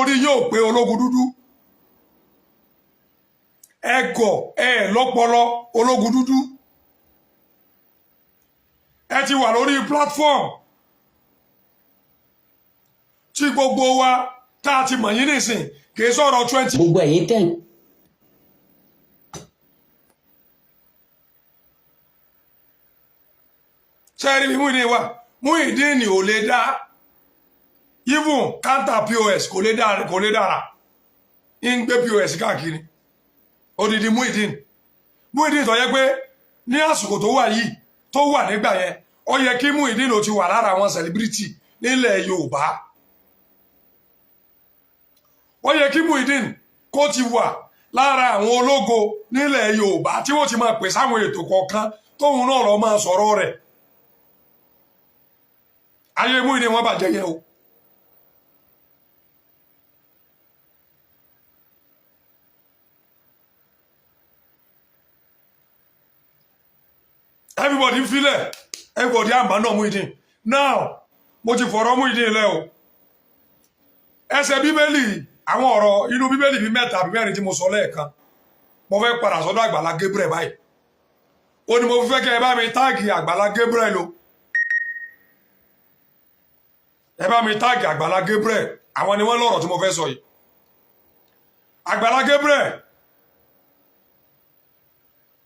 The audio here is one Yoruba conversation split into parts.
Orí yóò pé, ológun dúdú. Ẹ gọ̀, ẹ lọ́pọlọ, ológun dúdú. Ẹ ti wà lórí platform tí gbogbo wa tá a ti mọ̀ yín nísìn, kì í sọ̀rọ̀ 20 Gbogbo ẹ̀yin tẹ̀ ń Sẹ́ẹ̀rí bí Muyideen wà? Muyideen ò lè dá even counter POS, kò lè dá, kò lè dára. Ń gbé POS káàkiri. Odidi Muyideen, Muyideen tó yẹ pé ní àsìkò tó wà yìí, tó wà nígbà yẹn, ó yẹ kí Muyideen ó ti wà lára àwọn celebrity nílẹ̀ Yorùbá. Ó yẹ kí Muyideen kó ti wà lára àwọn ológo nílẹ̀ Yorùbá tí wọ́n ti máa pè sáwọn ètò kọ̀ọ̀kan, tóun náà lọ máa sọ̀rọ̀ rẹ̀. Ayé Muyideen wọ́n bàjẹ́ yẹn o. Everybody ń filẹ̀, everybody àmbá náà Muyideen. Now, mo ti fọ̀rọ̀ Muyideen lẹ́ o. Ẹsẹ̀ Bíbélì, àwọn ọ̀rọ̀ inú Bíbélì bíi mẹ́ta àbí mẹ́rin tí mo sọ lẹ́ẹ̀kan, mo fẹ́ padà sọ́dọ̀ Àgbàlá Gabriel báyìí. Ó ní mo fẹ́ kẹ́ ẹ bá mi tag Àgbàlá Gabriel o. Ẹ bá mi tag Àgbàlá Gabriel. Àwọn ni wọ́n lọ́rọ̀ tí mo fẹ́ sọ yìí. Àgbàlá Gabriel,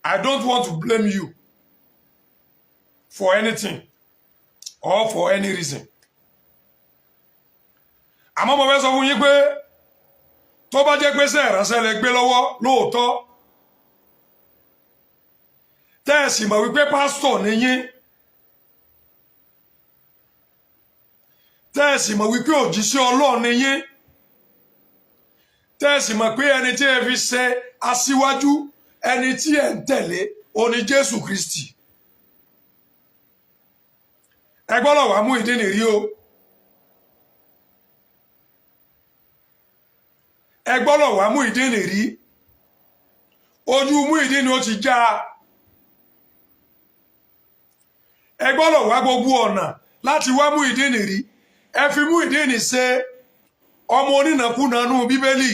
I don't want to blame you for anything or for any reason, àmọ́ mo fẹ́ sọ fún yín pé tó bá jẹ́ pé ṣe ìránṣẹ́ lẹ gbé lọ́wọ́ lóòótọ́, tẹ́ ẹ sì mọ̀ wípé pásítọ̀ ni yín, tẹ́ ẹ sì mọ̀ wípé òjíṣẹ́ Ọlọ́run ni yín, tẹ́ ẹ sì mọ̀ pé ẹni tí ẹ fi ṣe aṣíwájú, ẹni tí ẹ ń tẹ̀lé, òní Jésù Kristi, ẹ gbọ́dọ̀ wá Muyideen rí o. Ẹ gbọ́dọ̀ wá Muyideen rí. Ojú Muyideen ó ti já. Ẹ gbọ́dọ̀ wá gbogbo ọ̀nà láti wá Muyideen rí. Ẹ fi Muyideen ṣe ọmọ onínàkúnà nú Bíbélì.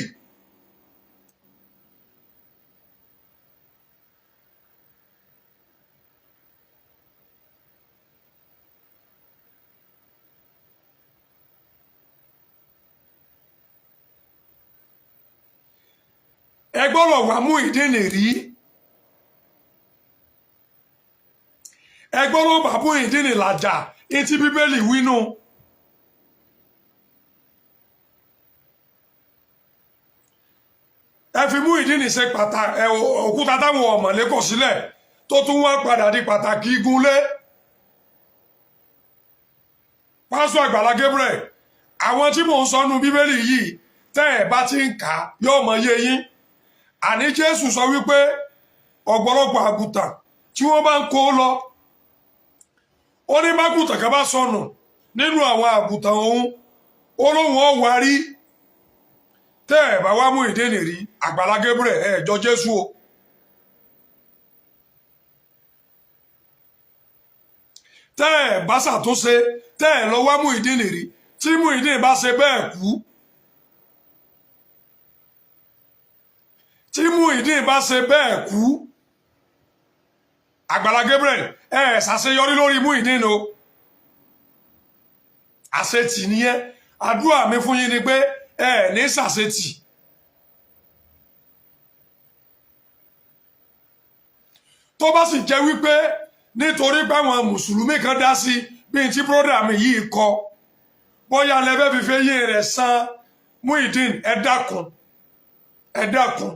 Ẹ gbọ́dọ̀ wá Muyideen rí. Ẹ gbọ́dọ̀ bá Muyideen làjà etí Bíbélì wínú. Ẹ fi Muyideen ṣe pàtàkì òkúta táwọn ọ̀mọ̀lé kọ̀ sílẹ̀, tó tún wá padà di pàtàkì igunlé. Pásítọ̀ Àgbàlá Gabriel, àwọn tí mò ń sọ nú Bíbélì yìí, tẹ́ ẹ̀ bá ti ń kà á, yóò mọ yé yín. Àní Jésù sọ wípé ọ̀pọ̀lọpọ̀ àgùntàn tí wọ́n bá ń kó lọ, ó ní bágùntàn kan bá sọnù nínú àwọn àgùntàn òun, ó lóun ó wá rí. Tẹ́ ẹ̀ bá wá Muyideen rí, Àgbàlá Gabriel, ẹ̀ jọ Jésù o. Tẹ́ ẹ̀ bá ṣàtúnṣe, tẹ́ ẹ̀ lọ wá Muyideen rí, tí Muyideen bá ṣe bẹ́ẹ̀ kú, tí Muyideen bá ṣe bẹ́ẹ̀ kú, Àgbàlá Gabriel, ẹ ṣàṣeyọrí lórí Muyideen o. Àṣetì nìyẹn. Àdúrà mi fún yín ni pé ẹ ní ṣàṣetì. Tó bá sì jẹ́ wípé nítorí páwọn mùsùlùmí kan dá sí bí n tí brother mi yìí kọ, bóyá lẹ́fẹ́ fífẹ́ yé rẹ̀ san Muyideen, ẹ dákun, ẹ dákun,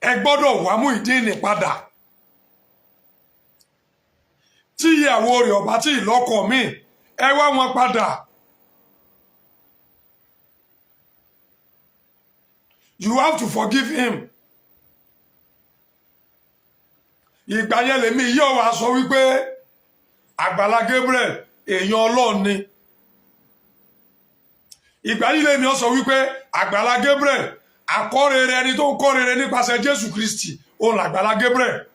ẹ gbọ́dọ̀ wá Muyideen padà. Tí ìyàwó rẹ̀ ọ̀bá tí ìlọ́kọ míì, ẹ wá wọn padà. You have to forgive him. Ìgbà yẹn lèmi yóò wá sọ wípé Àgbàlá Gabriel, èèyàn Ọlọ́run ni. Ìgbà yìí lèmi ó sọ wípé Àgbàlá Gabriel, àkọ́rere, ẹni tó ń kọ́rere nípasẹ̀ Jésù Kristi, òun làgbàlá Gabriel.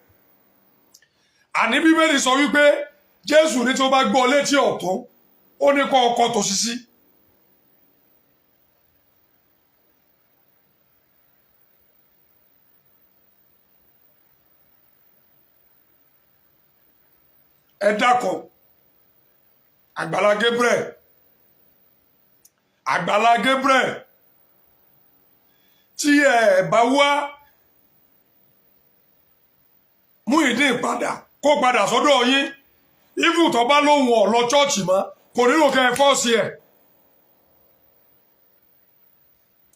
Àní Bíbélì sọ wípé Jésù ní tó bá gbọ́ létí ọ̀tún, ó ní kó ọkọ tó sísí. Ẹ dákun, Àgbàlá Gabriel, Àgbàlá Gabriel, tí ẹ bá wá Muyideen padà, kó padà sọ́dọ̀ yín. Even tó bá lóhùn ọ̀ lọ chọ́ọ̀chì mọ́, kò nílò kẹ́ ẹ force ẹ̀,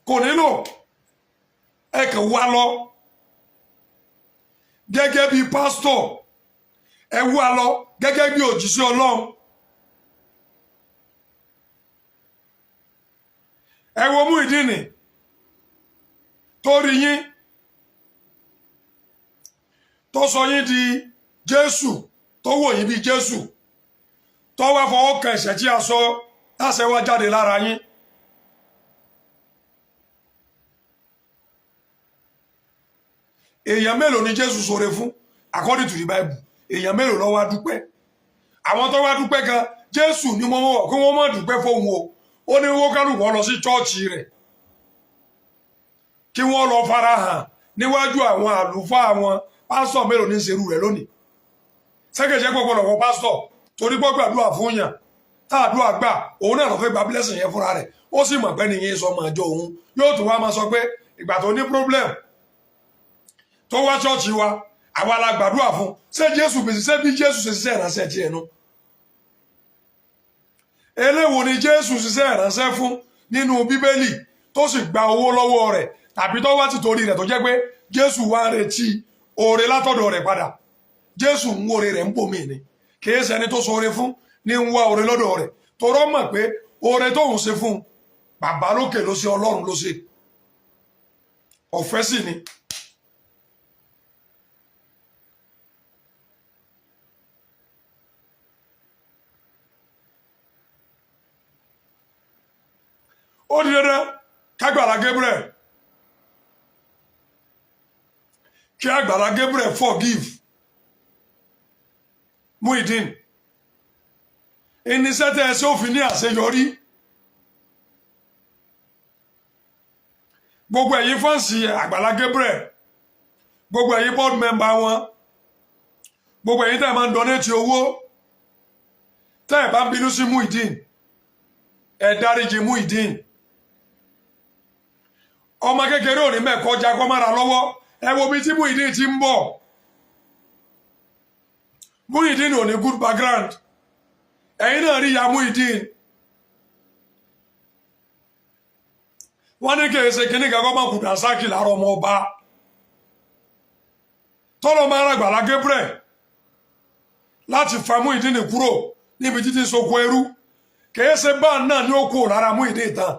kò nílò. Ẹ kàn wá lọ gẹ́gẹ́ bí pásítọ̀, ẹ wá lọ gẹ́gẹ́ bí òjíṣẹ́ Ọlọ́run. Ẹ wo Muyideen tó rí yín, tó sọ yín di Jésù, tó wò yín bí Jésù, tó wá fọwọ́ kan ẹ̀ṣẹ̀ tí a sọ láṣẹ wá jáde lára yín. Èèyàn mélòó ni Jésù ṣoore fún according to the Bible? Èèyàn mélòó ló wá dúpẹ́? Àwọn tó wá dúpẹ́ gan, Jésù ní wọ́n mọ̀ kí wọ́n má dúpẹ́ fóun o. Ó ní wọ́n kálukú lọ sí chọ́ọ̀chì rẹ̀, kí wọ́n lọ farahàn níwájú àwọn àlùfáà wọn. Pásítọ̀ mélòó ní í ṣerú rẹ̀ lónìí? Sẹ́kẹ̀ṣẹ́ gbogbo lọ́wọ́ pásítọ̀ torí gbọ́ gbàdúrà fún yàn, táàdúrà gbà, òun náà lọ fẹ́ gba blessing yẹn fúnra rẹ̀. Ó sì mọ̀ pé nìyẹn sọ ọmọ àjọ òun, yóò tún wá máa sọ pé ìgbà tó ní problem tó wá ṣọ́ọ̀ṣì wa, àwa la gbàdúrà fún. Ṣé Jésù bèsì? Ṣé bí Jésù ṣe ṣiṣẹ́ ìránṣẹ́ tiẹ̀ nu? Eléwo ni Jésù ṣiṣẹ́ ìránṣẹ́ fún nínú Bíbélì tó sì gba owó lọ́wọ́ rẹ̀, tàbí tó wá tìtorí rẹ̀ tó jẹ́ pé Jésù wá ń retí oore látọ̀dọ̀ rẹ̀ padà? Jésù ń oore rẹ̀ ń bòmí ni, kìí ṣẹni tó ṣoore fún ní ń wá oore lọ́dọ̀ rẹ̀, torọ́ mọ̀ pé oore tóun ṣe fún bàbá lókè ló ṣe, Ọlọ́run ló ṣe, ọ̀fẹ́ sì ni. Ó di dandan kágbàlá Gabriel, kí Àgbàlá Gabriel forgive Muyideen. Iníṣẹ́ tẹ́ ẹ ṣe ó fi ní àṣeyọrí. Gbogbo ẹ̀yin fans Àgbàlá Gabriel, gbogbo ẹ̀yin board member wọn, gbogbo ẹ̀yin tẹ́ ẹ máa ń donate owó, tẹ́ ẹ bá ń bínú sí Muyideen, ẹ dáríjì Muyideen. Ọmọ kékeré ò ní mẹ́kọ́ jagbọ́n mára lọ́wọ́. Ẹ wo bí tí Muyideen ti ń bọ̀. Muyideen ò ní good background. Ẹ̀yin náà rí ya Muyideen. Wọ́n ní kì í ṣe kíní kan kọ́ máa kù dànsákì láàárọ̀ ọmọ ọba tọ́lọ́ máa ń Àgbàlá Gabriel láti fa Muyideen kúrò níbi títí soko ẹrú. Kìí ṣe báà náà ní ó kú lára Muyideen tán.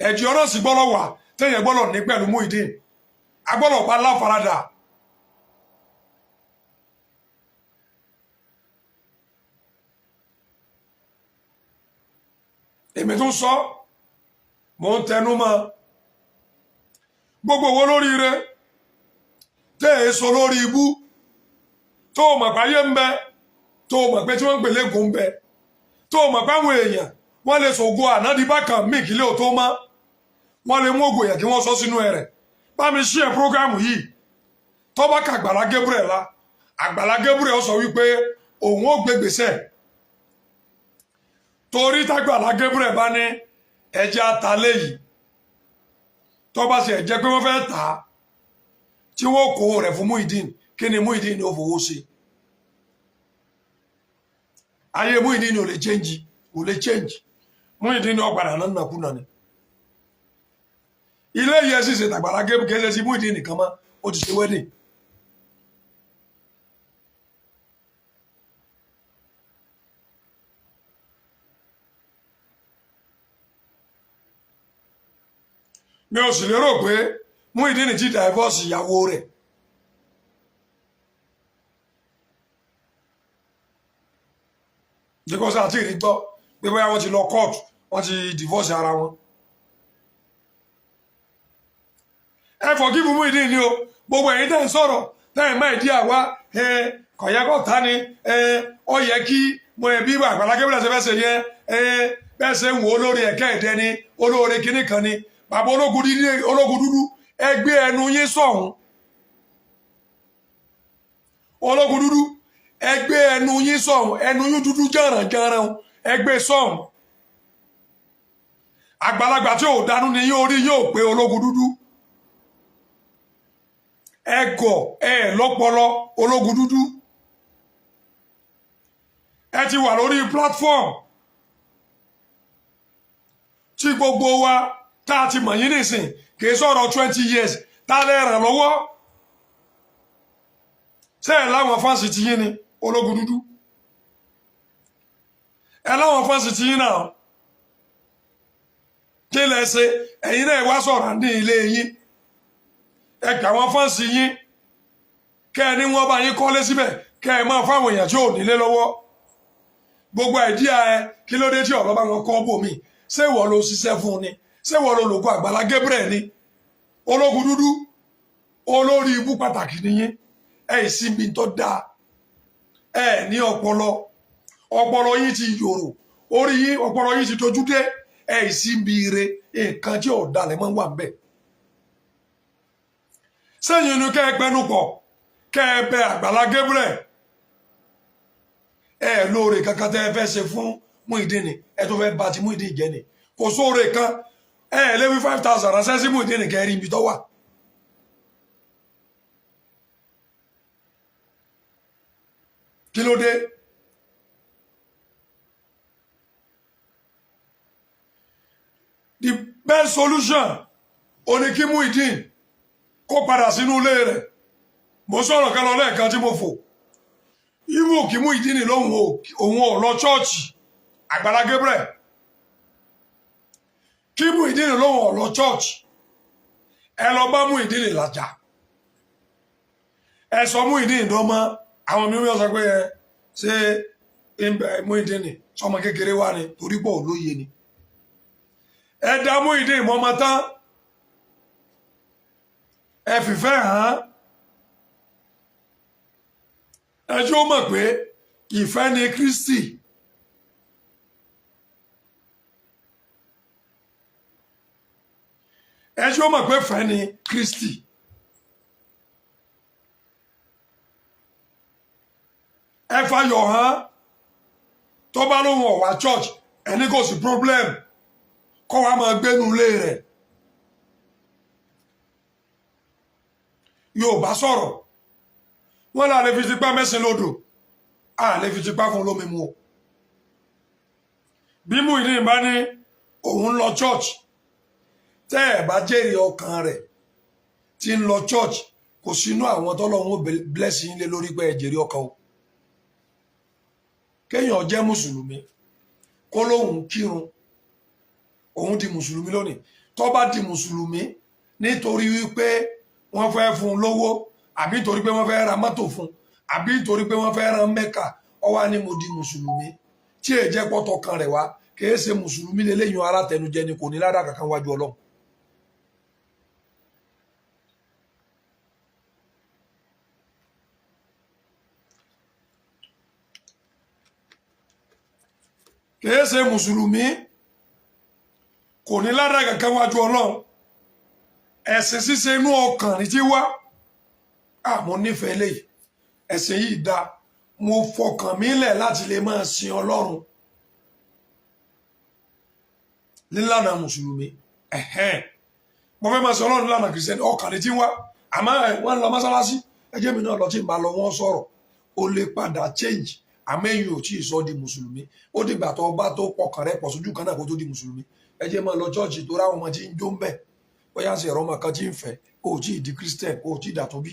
Ẹ̀jẹ̀ ọ̀rọ̀ sì gbọ́dọ̀ wà téèyàn gbọ́dọ̀ ní pẹ̀lú Muyideen, agbọ́dọ̀ bá láfaradà. Èmi tún sọ, mò ń tẹnu mọ́, gbogbo owó lóríire tẹ́ ẹ sọ lórí ibú, tó o mọ̀ pé ayé ń bẹ, tó o mọ̀ pé tí wọ́n ń pè lẹ́gùn ń bẹ, tó o mọ̀ pé àwọn èèyàn wọ́n lè sògo ànádìí bákan míì kílẹ̀ ò tó mọ́, wọ́n lè mú ògùn èèyàn kí wọ́n sọ sínú ẹ̀rẹ̀. Bá mi share program yìí. Tó bá ka Àgbàlá Gabriel la, Àgbàlá Gabriel sọ wípé òun ó gbé gbèsè, torí tágbàlá Gabriel bá ní ẹjẹ́ atalé yìí, tó bá ṣe jẹ́ pé wọ́n fẹ́ tà á, tí wọ́n kó rẹ̀ fún Muyideen, kí ni Muyideen ní ó fowó ṣe? Ayé Muyideen ò lè change, kò lè change. Muyideen ní ọ̀padà náà nàkúnà ni. Ilé yẹn sì ṣe tàgbàlá Gabriel, kì í ṣe sí Muyideen nìkan mọ́. Ó ti ṣe wedding. Mi ò sì lérò pé Muyideen ti divorce ìyàwó rẹ̀. Because àti ìrí gbọ́ pé bóyá wọ́n ti lọ court, wọ́n ti divorce ara wọn. Ẹ forgive Muyideen ni o. Gbogbo ẹ̀yin tẹ́ ń sọ̀rọ̀, tẹ́ ẹ̀ máa ìdí àwa, ẹ kọ̀yẹ́kọ̀ ta ni ẹ ọ yẹ kí mo ẹ bí Àgbàlá Gabriel ṣe fẹ́ ṣe yẹn, ẹ bẹ́ẹ̀ ṣe ń wò ó lórí ẹ̀kẹ́ ẹ̀dẹ́ ni olóore kinní kan ni bàbá ológun dúdú, ológun dúdú, ẹ gbé ẹnu yín sọ̀hún. Ológun dúdú, Ẹ gbé ẹnu yín sọ̀hún, ẹnu yín dúdú jànrànjànràn, ẹ gbé sọ̀hún. Àgbàlagbà tí ò dánú ni yín, orí yóò pé. Ológun dúdú, ẹ gọ̀, ẹ lọ́pọlọ. Ológun dúdú, ẹ ti wà lórí platform tí gbogbo wa tá a ti mọ̀ yín nìsín, kì í sọ̀rọ̀ 20 years. Tá a lè ràn lọ́wọ́ ṣé ẹ láwọn fans ti yín ni? Ológun dúdú, ẹ láwọn fans ti yín náà. Kí lẹ ṣe? Ẹ̀yin náà wá sọ̀rọ̀ ní ilé yín, ẹ gbà àwọn fans yín, kẹ́ ẹ ní wọ́n bá yín kọ́lé síbẹ̀, kẹ́ ẹ máa fáwọn èèyàn tí ò nílé lọ́wọ́. Gbogbo idea ẹ, kí ló dé tí ọ̀rọ̀ bá wọn kọ́ bòmí? Ṣé ìwọ ló ṣiṣẹ́ fún ni? Ṣé ìwọ ló lògùn Àgbàlá Gabriel ni? Ológun dúdú, olórí ibú pàtàkì nìyẹn. Ẹ ìsinmi tó dáa, ẹ ní ọpọlọ, ọpọlọ yín ti yòrò, orí yín, ọpọlọ yín ti dojú dé. Ẹ ìsinmi ire, nǹkan tí ò dalẹ̀ mọ́ wà ń bẹ̀. Sẹ́yìn inú kẹ́ ẹ pẹnu pọ̀, kẹ́ ẹ bẹ Àgbàlá Gabriel. Ẹ lóore kankan tẹ́ ẹ fẹ́ ṣe fún Muyideen, ẹ tó fẹ́ bà ti Muyideen jẹ́ ni. Kò sóore kan. Ẹ lé wí 5,000 ránṣẹ́ sí Muyideen kẹ́ ẹ rí ibi tó wà. Kí ló dé? The best solution ó ní kí Muyideen kó padà sínú ilé rẹ̀. Mo sọ̀rọ̀ kan lọ lẹ́ẹ̀kan tí mo fò ibo kí Muyideen lóhùn òun ò lọ church Àgbàlá Gabriel. Kí Muyideen lóhùn ò lọ church, ẹ lọ bá Muyideen làjà, ẹ sọ Muyideen dọ́mọ. Àwọn mìíràn sọ pé ẹ ṣé Muyideen sọmọ kékeré wà ní torí pọ̀ olóye ni. Ẹ dá Muyideen mọ́mọ́ tán, ẹ fìfẹ́ hàn án, ẹ jẹ́ ó mọ̀ pé ìfẹ́ ni Kristi. Ẹ jẹ́ ó mọ̀ pé ìfẹ́ ni Kristi. Ẹ fayọ̀ hàn. Tó bá lóun ò wá church, ẹni kò sí problem, kó wá máa gbénu ilé rẹ̀. Yorùbá sọ̀rọ̀, wọ́n là lè fi tipá mẹ́sìn lódò, a lè fi tipá fún lómi mu o. Bí Muyideen bá ní òun lọ church, tẹ́ ẹ̀ bá jèrè ọkàn rẹ̀ tí ń lọ church, kò sínú àwọn tọ́lọ́run ó bless yín lé lórí pé ẹ jèrè ọkàn o. Kéèyàn jẹ́ mùsùlùmí, kó lóun kírun, òun di mùsùlùmí lónìí, tó bá di mùsùlùmí nítorí wípé wọ́n fẹ́ fún un lówó, àbí nítorí pé wọ́n fẹ́ ra mọ́tò fún un, àbí nítorí pé wọ́n fẹ́ ran Mẹ́kà, ó wá ní mo di mùsùlùmí, tí èyí jẹ́ pọ́tọ̀ kan rẹ̀ wá, kìí ṣe mùsùlùmí lélẹ́yìn, alátẹnujẹ ni, kò ní ládàá kankan wájú Ọlọ́run. Kìí ṣe mùsùlùmí, kò ní ládàá kankan wájú Ọlọ́run. Ẹ̀sìn ṣíṣe inú ọkàn ní ti wá. Àmọ́ nífẹ̀ẹ́ lẹ́yìn ẹ̀sìn yìí dá, mo fọkàn mi lẹ̀ láti lè máa sin Ọlọ́run nílànà mùsùlùmí. Ẹ̀hẹ́n, mo fẹ́ máa sin Ọlọ́run nílànà kìrìsìtẹ́nì, ọkàn ní ti wá. Àmọ́ wọ́n lọ mọ́sálásí, ẹjẹ́ mi náà lọ, tí n bá lọ wọ́n sọ̀rọ̀, ó lè padà change. Àmọ́ ẹ̀yin ò tí ì sọ di mùsùlùmí. Ó dìgbà tó bá tó pọkàn rẹ pọ̀ sójú kan náà kó tó di mùsùlùmí. Ẹ jẹ́ máa lọ church tó ráwọn ọmọ tí ń jó ń bẹ̀, bóyá ṣe ẹ̀rọ ọmọ kan tí ń fẹ́. Kó o tí ì di Christian, kó o tí ì dàtún bí.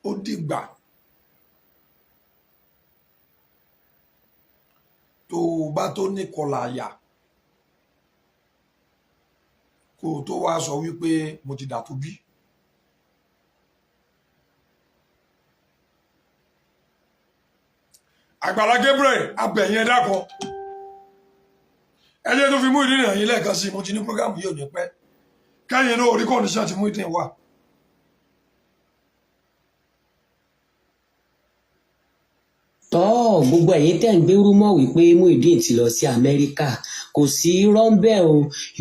Ó dìgbà tó o bá tó ní kọlà àyà kó o tó wá sọ wípé mo ti dàtún bí. Àgbàlá Gabriel, abẹ̀yìn, ẹ̀dá kan, ẹ jẹ́ tó fi Muyideen hàn yín lẹ́ẹ̀kan sí i. Mo ti ní program yìí ò ní pẹ́, kẹ́yìn náà orí condition tí Muyideen wà. Tọ́, gbogbo ẹ̀yin tẹ́ ń gbé rumour wípé Muyideen ti lọ sí Amẹ́ríkà, kò Kò sí rọ́ńbẹ́ o.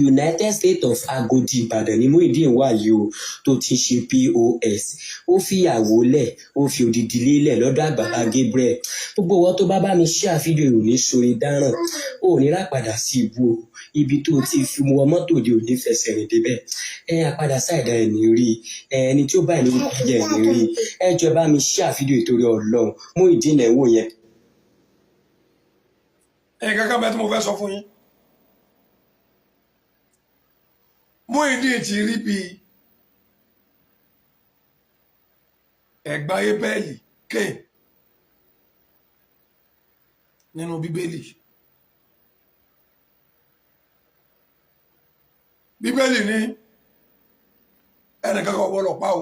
United States of Agodi Ìbàdàn ní Muyideen wà yìí o, tó ti ń ṣe POS. Ó fìyàwó lẹ̀, ó fi odidi lélẹ̀ lọ́dọ̀ Àgbàlá Gabriel. Gbogbo wọn tó bá bá mi share fídíò yìí ò ní sórí dáràn, ò ní rápadà sí ibú o. Ibi tó ti fi wọ mọ́tò di ò ní fẹsẹ̀ rìn débẹ̀. Ẹ àpadà sáìdá ẹ̀ ní rí ẹni tí ó bá ìlú jẹ́ ẹ̀ ní rí. Ẹ jọ̀ọ́, bá mi share fídíò ìtorí Ọlọ́run. Muyideen lẹ̀ ń wò yẹn. Nǹkan kan bẹ́ẹ̀ tí mo fẹ́ sọ fún yín, Muyideen ti rí bí ẹ̀gbọ́n Ébẹ́lì Cain nínú Bíbélì. Bíbélì ní ẹnìkan kan gbọ́dọ̀ pa o,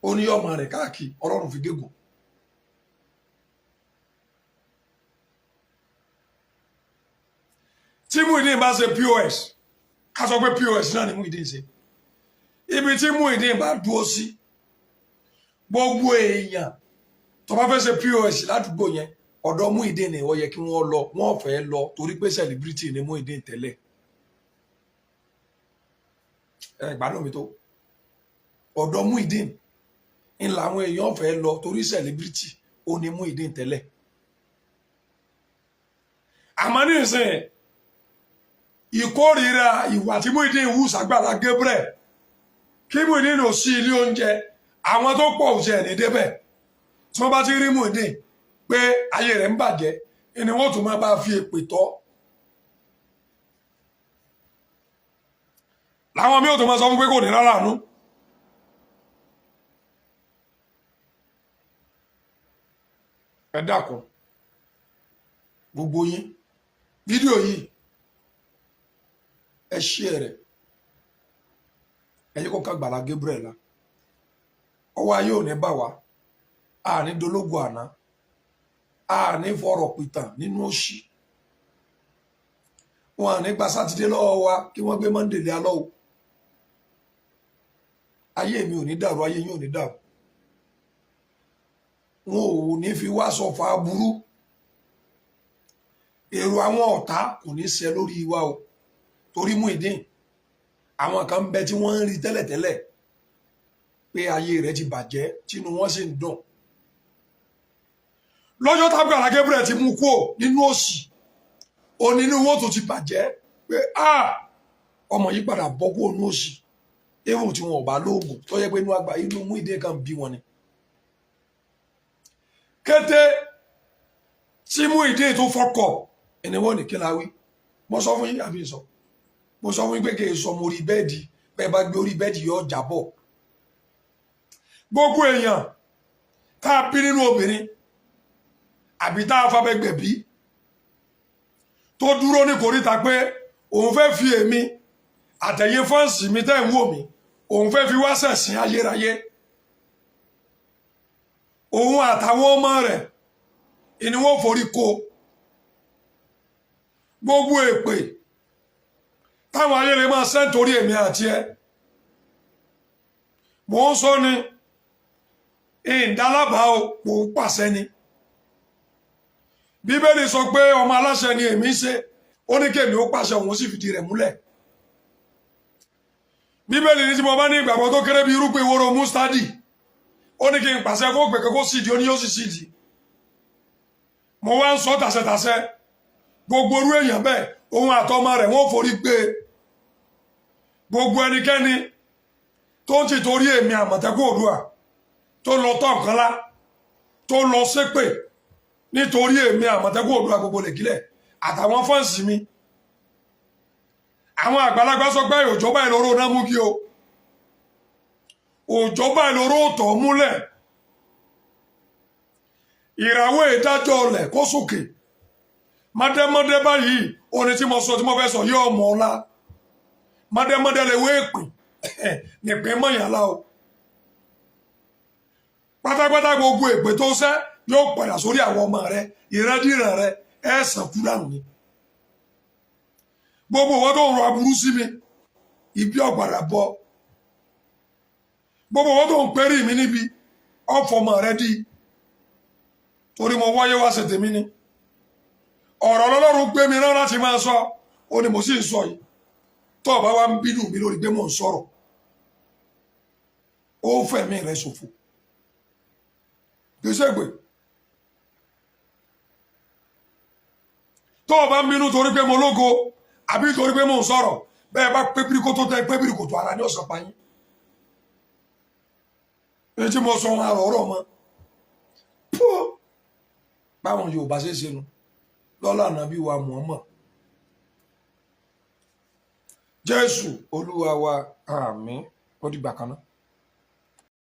ó ní ọmọ rẹ̀ káàkiri, Ọlọ́run fi gégùn. Tí Muyideen bá ṣe POS, ká sọ pé POS náà ni Muyideen ṣe, ibi tí Muyideen bá dúró sí, gbogbo èèyàn tó bá fẹ́ ṣe POS ládùúgbò yẹn, ọ̀dọ̀ Muyideen ni ó yẹ kí wọ́n lọ, wọ́n fẹ́ lọ, torí pé celebrity ni Muyideen tẹ́lẹ̀. Ẹ gbádùn mi tó, ọ̀dọ̀ Muyideen ń làwọn èèyàn fẹ́ lọ torí celebrity ó ní Muyideen tẹ́lẹ̀. Àmọ́ ní ìsìn, ìkórìíra ìwà tí Muyideen wù sàgbàlá Gabriel, kí Muyideen ò sí ilé oúnjẹ, àwọn tó pọ̀ ò tiẹ̀ ní débẹ̀. Tí wọ́n bá ti rí Muyideen pé ayé rẹ̀ ń bàjẹ́ ni wọ́n tún máa bá fi èpè tọ́. Làwọn mi ò tún máa sọ fún pé kò ní rárá nú. Ẹ dákun, gbogbo yín, fídíò yìí, ẹ share rẹ̀, ẹ yẹ kó ká Àgbàlá Gabriel la. Ọwọ́ ayé ò ní bà wá, àní dológun àná, àní fọ̀rọ̀ pìtàn nínú òṣì. Wọn àní gba Sátidé lọ́wọ́ wa kí wọ́n gbé Monday lé alọ́ o. Ayé mi ò ní dàrú, ayé yín ò ní dàrú. Wọn ò ní fi wá sọfà aburú. Èrò àwọn ọ̀tá kò ní ṣẹ lórí wa o, torí Muyideen, àwọn kan ń bẹ tí wọ́n ń rí tẹ́lẹ̀tẹ́lẹ̀ pé ayé rẹ̀ ti bàjẹ́, tínú wọn sì ń dùn. Lọ́jọ́ tágbàlá Gabriel ti mú kúò nínú òṣì, onínú wọn tó ti bàjẹ́ pé ọmọ yìí padà bọ́ kúò nínú òṣì, even tí wọn ò bá lóògùn tó yẹ pé inú àgbà inú Muyideen kan bí wọn ni. Kété tí Muyideen tó fọkọ̀ ẹni wọ́n ní kí la wí. Mo sọ fún yín àbí sọ, mo sọ fún yín pé kí n sọ mo rí bẹ́ẹ̀dì bẹ́ẹ̀ bá gbé orí bẹ́ẹ̀dì yóò jábọ̀. Gbogbo èèyàn tá a bí nínú obìnrin àbí tá a fabẹ́gbẹ̀ bí tó dúró ní kòríta pé òun fẹ́ fi èmi àtẹ̀yẹ fọ́ǹsì mi tẹ́ ń wò mí, òun fẹ́ fi wá ṣẹ̀sín ayérayé, òun àtàwọn ọmọ rẹ̀ ni wọ́n forí ko gbogbo èpè táwọn ayé lè máa ṣẹ́ nítorí èmi àti ẹ. Mò ń sọ ni ìdálábàá o, mò ń pàṣẹ ni. Bíbélì sọ pé ọmọ aláṣẹ ni èmi ń ṣe, ó ní kèmí ó pàṣẹ, òun sì fìdí rẹ̀ múlẹ̀. Bíbélì ní tí mo bá ní ìgbàgbọ́ tó kéré bí irúgbìn wóró mustadi, ó ní kí n pàṣẹ kó gbèké kó sídìí, ó ní yóò sì sídìí. Mo wá ń sọ tàṣẹtàṣẹ, gbogbo orú èèyàn bẹ́ẹ̀, òun àtọmọ rẹ̀ wọ́n forí gbé. Gbogbo ẹnikẹ́ni tó ń ti torí èmi Àmọ̀tẹ́kùn Oòduà tó lọ tọ́ nǹkan lá, tó lọ ṣépè nítorí èmi Àmọ̀tẹ́kùn Oòduà, gbogbo lèkílẹ̀ àtàwọn fans mi, àwọn àgbàlagbà sọ pé òjò báyìí lóró náà mú kí o, òjò báyìí lóró tọ̀ múlẹ̀, ìràwọ̀ ìdájọ́ ọlẹ̀ kó sókè mọ́dẹ́mọ́dẹ́ báyìí. Oní tí mo sọ tí mo fẹ́ sọ yóò mọ̀ ọ́lá mọ́dẹ́mọ́dẹ́ lè wé èpè nìpín mọ̀yànlá o. Pátápátá gbogbo èpè tó sẹ́ yóò padà sórí àwọn ọmọ rẹ, ìrandíran rẹ, ẹ̀ sàn kú dànù ni. Gbogbo wọn tó ń rọ aburú sí mi, ibi ọ̀gbàrà bọ. Gbogbo wọn tó ń perí mi níbi ọ̀fọ̀mọ̀ rẹ di, torí mo wáyé wá ṣe tèmi ni. Ọ̀rọ̀ Ọlọ́run gbé mi rán láti máa sọ, ó ní mo sì ń sọ yìí. Tó o bá wá ń bínú mi lórí pé mò ń sọ̀rọ̀, ó fẹ̀mí rẹ̀ ṣòfò. Kì í ṣègbè. Tó o bá ń bínú torí pé mo lógo àbí torí pé mò ń sọ̀rọ̀, bẹ́ẹ̀ bá pé bíríkótó tẹ́ pé bíríkótó ara ní ọ̀sán pa yín. Ní tí mo sọ wọn àrọ̀ ọ̀rọ̀ mọ́ pọ́ báwọn Yorùbá ṣe ṣe nu lọ́lá nàbí wa Muhammad Jésù Olúwa wa, àmín. Ó dìgbà kan náà.